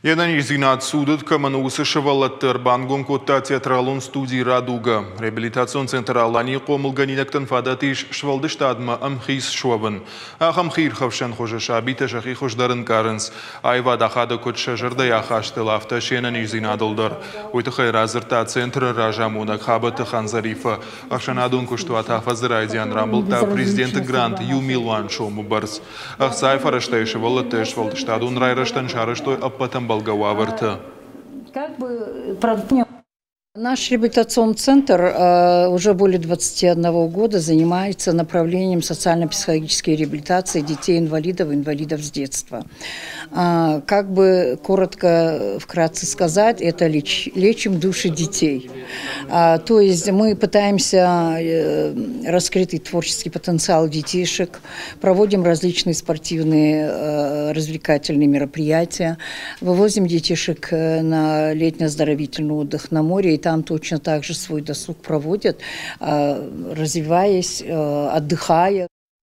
Йе нӕниздзинад цудыд кӕмӕн у, уыцы сывӕллӕтты ӕрбангом кодта театралон студи «Радуга». Реабилитацион центр «Алани»-йы хъомылгӕнинӕгтӕн фадат ис сфӕлдыстадмӕ ӕмхиц суӕвын. Ахӕм хиирхӕфсӕн хуызы сабитӕ сӕхи хуыздӕр ӕнкъарынц. Аивад ахады куыд сӕ зӕрдӕйы ахастыл, афтӕ се нӕниздзинадыл дӕр. Уый тыххӕй радзырдта центры разамонӕг Хабӕты Ханзарифа. Ӕхсӕнадон куыстуат афӕдзы райдиан рамбылдта президенты грант иу милуан сомы бӕрц. Ӕхцайы фӕрӕзтӕй сывӕллӕтты сфӕлдыстадон райрӕзтӕн сарӕзтой ӕппӕт ӕмбӕлгӕ уавӕртӕ. Как бы Наш реабилитационный центр уже более 21 года занимается направлением социально-психологической реабилитации детей-инвалидов и инвалидов с детства. Как бы коротко, вкратце сказать, это лечим души детей. То есть мы пытаемся раскрыть творческий потенциал детишек, проводим различные спортивные развлекательные мероприятия, вывозим детишек на летний оздоровительный отдых на море, и там точно так же свой досуг проводят, развиваясь, отдыхая.